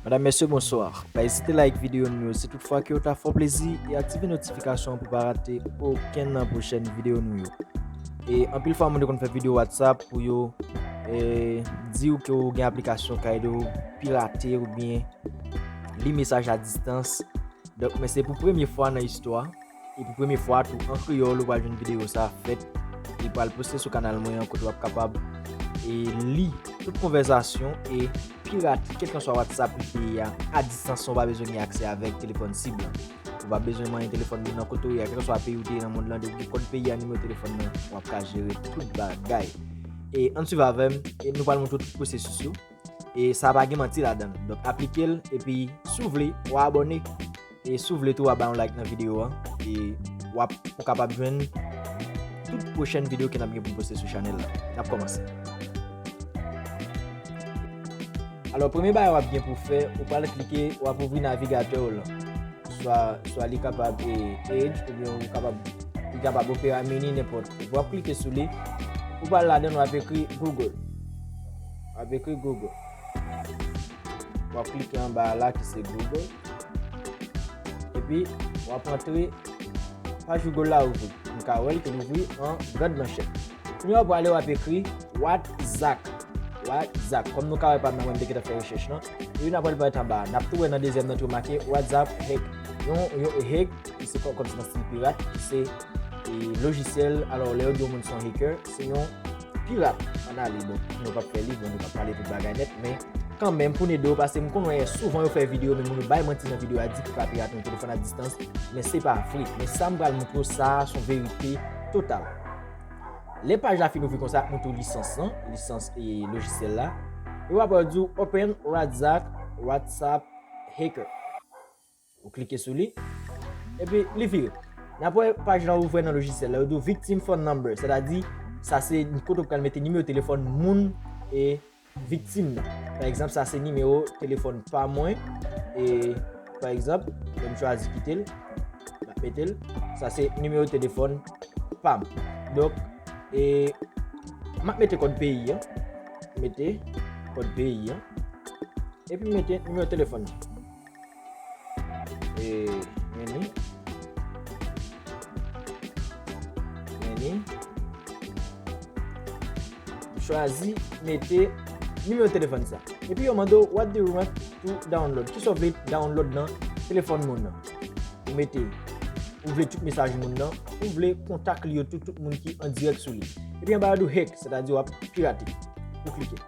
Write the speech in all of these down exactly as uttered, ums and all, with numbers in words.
Madam, mesye, bonswa. Pa ezite like videyo nou yo si toutfwa ke w ta fè w plezi e aktive notifikasyon an pou pa rate okenn nan pwochèn videyo nou yo. E anpil fwa, moun yo konn fè videyo WhatsApp pou yo e, di w ke w gen aplikasyon k ede w pirate oubyen li mesaj a distans. Donk, men se pou premye fwa nan istwa, e pou premye fwa tou an kreyòl, ou pral jwenn videyo sa a fèt, li pral poste sou kanal mwen an kote w ap kapab e, li tout konvèsasyon e pirate kèlkanswa WhatsApp li te ye a, a distans, san w pa bezwen gen aksè avèk telefòn sib lan. Ou pa bezwen manyen telefòn moun nan kote w ye a, kèlkanswa peyi w te ye nan mond lan, depi w gen kòd peyi a, nimewo telefòn nan, w ap ka jere tout bagay. E ann swiv avè m, e nou pral montre w tout pwosesis yo. E sa pa gen manti ladan l. Donk, aplike l, epi si w vle, w a abòne. E si w vle tou, w a bay yon like nan videyo an. E w ap, ou kapab jwenn tout pwochèn videyo ke n ap gen pou n poste sou chanèl la. N ap kòmanse. Alò, premye bagay w ap gen pou fè, ou pral klike, w ap ouvri navigatè w lan. Swa, swa li kapab e, Edge, oubyen ou kapab, li kapab Opera Mini, nenpòt. Epi w ap klike sou li. Ou pral ladan l, w ap ekri Google. W ap ekri Google. W ap klike anba a la ki se Google. Epi, w ap antre paj Google la ouvri. Nou ka wè l ki louvri an grand manchèt. Kounye a, w prale, w ap ekri WhatsApp. WhatsApp. Kòm nou ka wè pa m nan, mwen, m te gentan fè rechèch lan. Epi n ap wè l parèt anba a. N ap tou wè nan dezyèm nan tou make WhatsApp hack. Yon, yon hack, ki se kò-, kòmsi nan stil pirat, ki se e, lojisyèl. Alò, lè yo di yon moun se yon hacker, se yon pirat. Ann ale, bon, nou p ap fè li, bon, nou p ap pale tout bagay nèt, men kanmenm, pou n ede w, paske m konn wè souvan yo fè videyo, men moun yo bay manti nan videyo a, di ki ka pirate yon telefòn a distans, men se pa vre. Men sa m pral montre w, sa a se yon verite total. Lè paj la fin ouvri konsa, ap montre w lisans lan, lisans e, lojisyèl la. E w ap wè yo di w open WhatsApp, WhatsApp hacker. Ou klike sou li. Epi li vire. N ap wè paj lan ouvè nan lojisyèl la. Yo di w victim phone number. Sètadi, sa se kote w pral mete nimewo telefòn moun e viktim nan. Pa egzanp, sa se nimewo telefòn pa mwen. E, pa egzanp, mwen m chwazi kite l. M ap mete l. Sa se nimewo telefòn pa m. Donk, e, m ap mete kòd peyi an. Mete kòd peyi an. Epi m mete nimewo telefòn nan. E, meni. Meni. Chwazi mete nimewo telefòn sa. Epi yo mande w, "What do you want to download?" Kisa w vle download nan telefòn moun nan? Ou mete, ou vle tout mesaj moun nan, ou vle kontak li yo tout, tout moun ki an dirèk sou li. Epi anba yo di w hack, sètadi w ap pirate. Ou klike.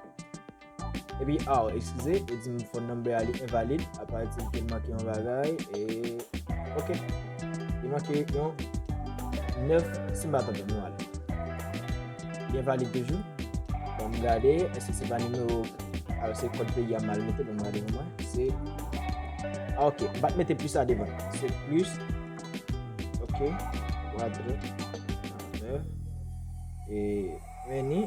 Epi, aw, eskize, e di m phone number a li envalid, aparèt se ke l manke yon bagay, e, ok. Li manke yon nèf, si m pa twonpe m, nou ale. Li envalid toujou. Bon, m gade, èske se pa nimewo, alò, se kòd peyi a m al mete, bon, m gade pou mwen. Se, ah, ok, m pa t mete plis la devan. Se plis, ok, kwadrat, nèf, e, meni.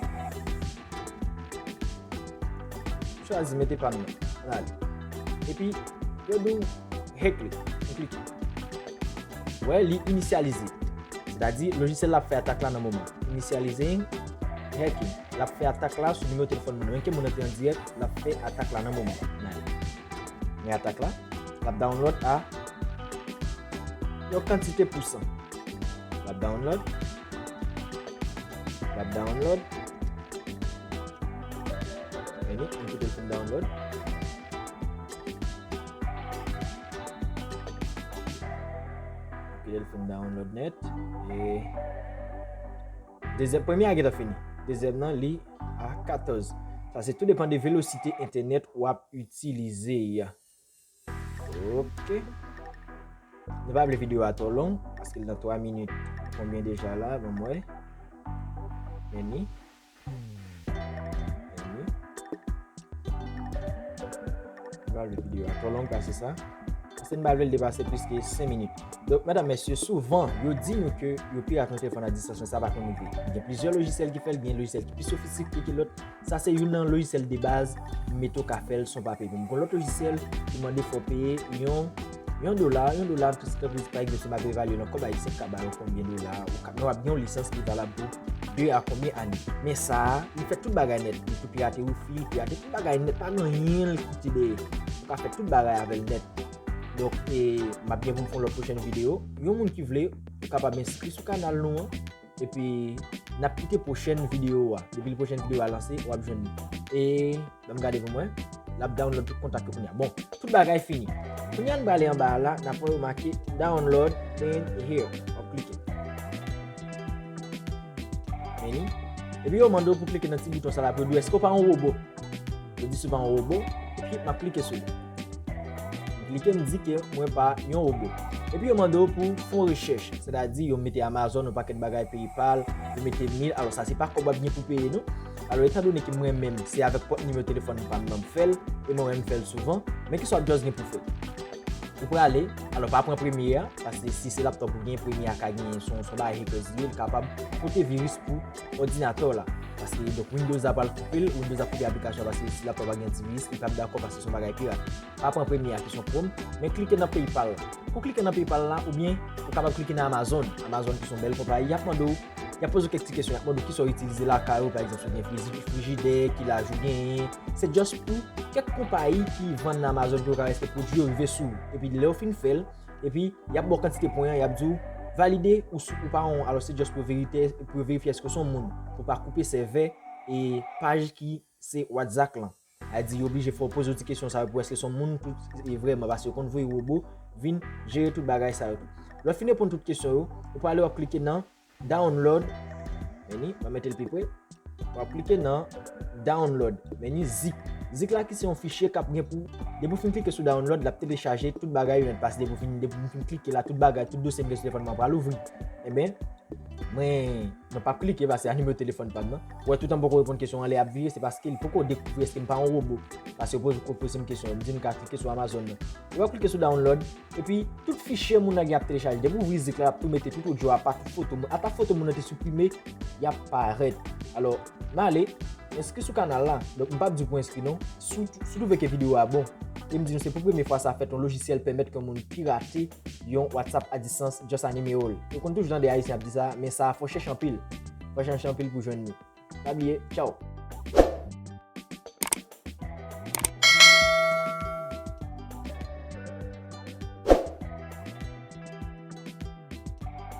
Chwazi mete pa m nan. Ann ale. Epi, yo di w hack li. M klike. Wè, li inisyalize. Sètadi, lojisyèl la ap fè atak la nan moman. Initializing hacking. L ap fè atak la sou nimewo telefòn moun nan. Menm ke moun nan te an dirèk, l ap fè atak la nan moman. Ann ale. Men atak la, l ap download a yon kantite pousan. L ap download. L ap download. Meni, m kite l fin download. M kite l fin download nèt. E dezyèm, premye a gentan fini. Dezyèm nan, li a katòz. Sa se tou depann de velosite entènèt w ap itilize a. Ok. Nou pa vle videyo a twò long, paske l nan twa minit. Konbyen deja la, ban m wè. Meni. Meni. Nou pa vle videyo a twò long pase sa. Paske n pa vle l depase plis ke senk minit. Donk, medam, mesye, souvan, yo di nou ke yo pirate yon telefòn a distans, men sa pa konn rive. Gen plizyè lojisyèl ki fè l, gen lojisyèl ki pi sofistike ke lòt. Sa se youn nan lojisyèl de baz, men tou ka fè l san w pa peye. Bon, gon lòt lojisyèl ki mande fò w peye yon, yon dola, yon dola, tou se tankou, pa egzanp, si m ap evalye l an kòb ayisyen, k ap ba yo konbyen dola, ou ka, men w ap gen yon lisans ki valab pou de a konbyen ane. Men sa a, li fè tout bagay nèt. Li tou pirate wifi, li pirate tout bagay nèt, pa gen anyen l kite dèyè. ka fè tout bagay avè l nèt. Donk, e, m ap gen pou m fè yon lòt pwochèn videyo. Yon moun ki vle, ou kapab enskri sou kanal nou an. Epi, n ap kite pwochèn videyo a. Depi l pwochèn videyo a lanse, w ap jwenn li. E, ban m gade pou mwen. L ap download tout kontak yo kounye a. Bon, tout bagay fini. Kounye a n prale anba a la, n ap wè yo make download in here. W ap klike. Meni. Epi yo mande w pou klike nan ti bouton sa la pou yo di w èske w pa yon wobo. Yo di si w pa yon wobo. Epi m ap klike sou li. M klike, m di ke mwen pa yon wobo. Epi yo mande w pou fè yon rechèch, sètadi yo mete Amazon, yon pakèt bagay, PayPal, yo mete mil. Alò sa se pa kòb w ap gen pou peye non. Alò etan done ke mwen menm se avèk pwòp nimewo telefòn pa m nan m fè l, e mwen menm m fè l souvan, men kisa w ap just gen pou fè? Ou prale, alò pa pran premye a, paske si se laptop ou gen, premye a ka gen se yon, se yon bagay hackers li ye, li kapab pote viris pou òdinatè w la. Paske donk Windows la pral koupe l, Windows ap koupe aplikasyon paske si laptop la gen antiviris, li p ap dakò paske se yon bagay pirat. Pa pran premye a ki se yon Chrome, men klike nan PayPal la. Pou klike nan PayPal la, oubyen ou kapab klike nan Amazon. Amazon ki se yon bèl konpayi, y ap mande w, y ap poze w kèk ti kesyon, y ap mande w kisa w itilize lakay ou, pa egzanp, si w gen frizi-, frijidè, ki laj ou genyen. Se just pou kèk konpayi ki vann nan Amazon pou yo ka fè pwodui yo rive sou ou. Epi lè w fin fè l, epi y ap ba w kantite pwen an, y ap di w valide ou, ou pa yon, alò se just pou verite, pou verifye èske w se yon moun, pou pa koupe sèvè e paj ki se WhatsApp lan. A di yo oblije fè w poze w ti kesyon sa yo pou èske se yon moun tou e vrèman, paske yo konn voye wobo vin jere tout bagay sa yo tou. Lè w fin reponn tout kesyon yo, ou prale w ap klike nan download. Meni, m ap mete l pi pre. W ap klike nan download. Meni zip. Zip la ki se yon fichye k ap gen pou, depi w fin klike sou download, l ap telechaje tout bagay yo nèt, paske depi w fin, depi w fin klike la, tout bagay, tout dosye m gen sou telefòn mwen pral ouvri. Enben, mwen, mwen p ap klike paske a nimewo telefòn pa m nan. Ou wè, toutan m poko reponn kesyon an, lè y ap vire, se paske li poko dekouvri èske m pa yon wobo. Paske yo poze, yo poze m kesyon, m di m ka klike sou Amazon nan. Ou wè, klike sou download, epi tout fichye moun nan gen ap telechaje. Depi w ouvri zip la, l ap tou mete tout odyo apa, tout foto moun, ata foto moun nan te siprime, y ap parèt. Alò, m ale, enskri sou kanal la. Donk, m p ap di w pou enskri non. Si w, si w twouve ke videyo a bon, e m di nou se pou premye fwa sa fèt, yon lojisyèl pèmèt ke yon moun pirate yon WhatsApp a distance just a nimewo l. Ou konn toujou tande Ayisyen ap di sa, men sa fò chèche anpil. Fò chèche anpil pou jwenn li. Pa bliye, tchaw!